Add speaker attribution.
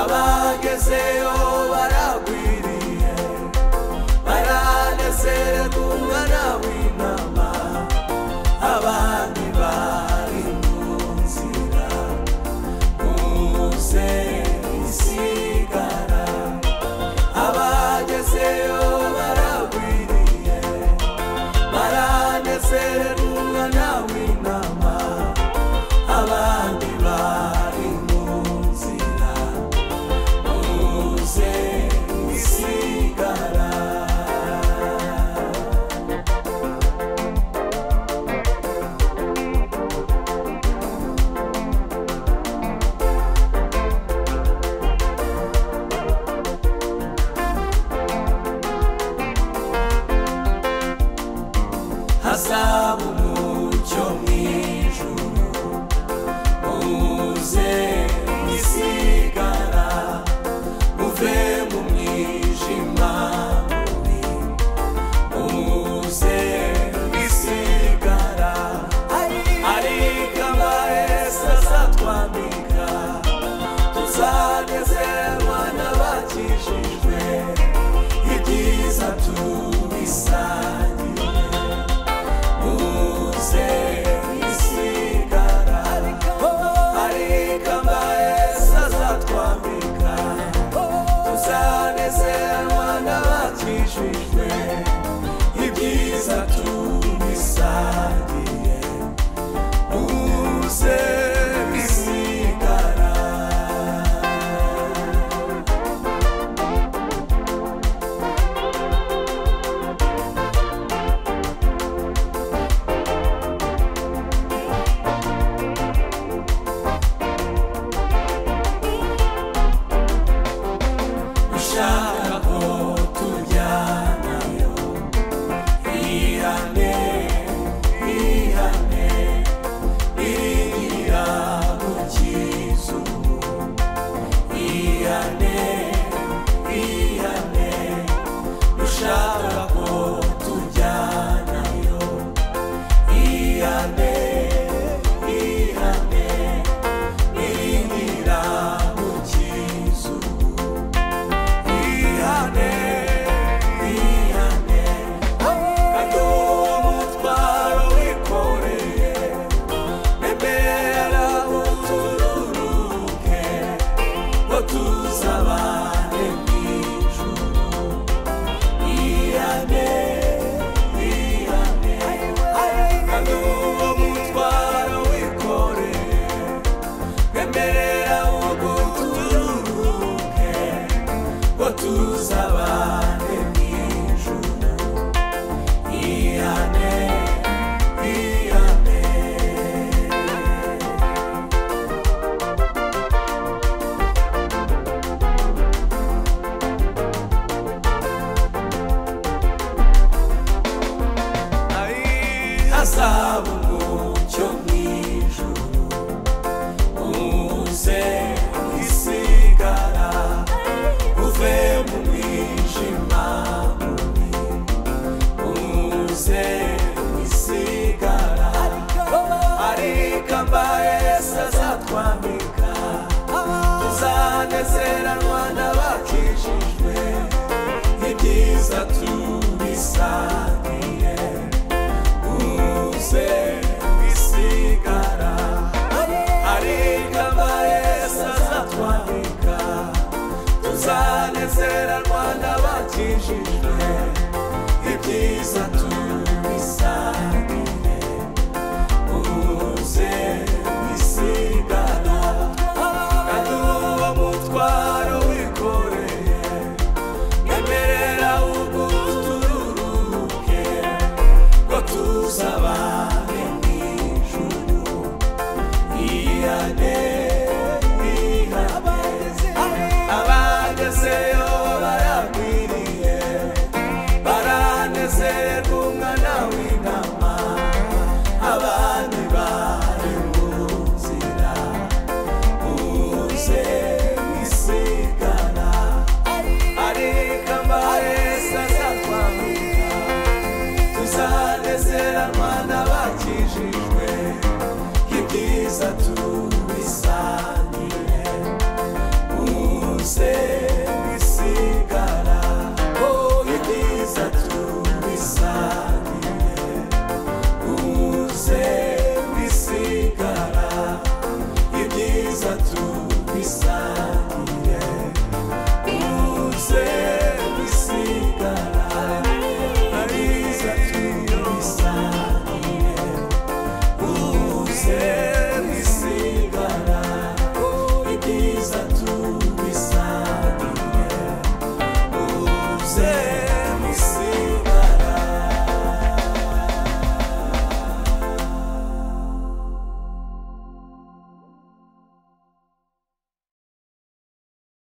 Speaker 1: Abagezeyo baragwiriye, baranezererwa umwana w'intama, abandi bari mu nzira. Muze isigara, abagezeyo baragwiriye, baranezererwa umwana w'intama, abandi bari mu nzira. Muze isigara. Hazaba umucyo mw'ijuru, muze isigara, muve mu mwijima mubi, muze isigara. Ariko amahese azatwambika, tuzanezerwa n'abakijijwe, ibyiza tubisangire. Muze isigara, ariko amahese azatwambika, tuzanezerwa n'abakijijwe, ibyiza tubisangire. Muze isigara. Ushaka ko tujyanayo, ihane, ihane, iringira gukiza ubu. Ihane, ihane, ushaka ko tujyanayo, ihane, ihane, iringira gukiza ubu. Ihane, ihane, kandi uwo mutwaro wikoreye, emera utururuke, ngo tuzabane mu ijuru. Ihane, ihane, kandi uwo mutwaro wikoreye, emera utururuke, ngo tuzabane mu ijuru. Ihane, ihane. Hazaba umucyo mw'ijuru, muze isigara, uve mu mwijima mubi, muze isigara. Ariko amahese azatwambika, tuzanezeranwa n'abakijijwe, ibyiza tubisangiye. Muze isigara, ariko amahese azatwambika, tuzanezeranwa n'abakijijwe, ibyiza tubisangire. Muze isigara, kandi uwo mutwaro wikoreye, emerera ugu Ibyiza tubisangire, uze wisigara. Ibyiza tubisangire, uze wisigara. Ibyiza tubisangire, uze wisigara. Ibyiza tubisangire, uze.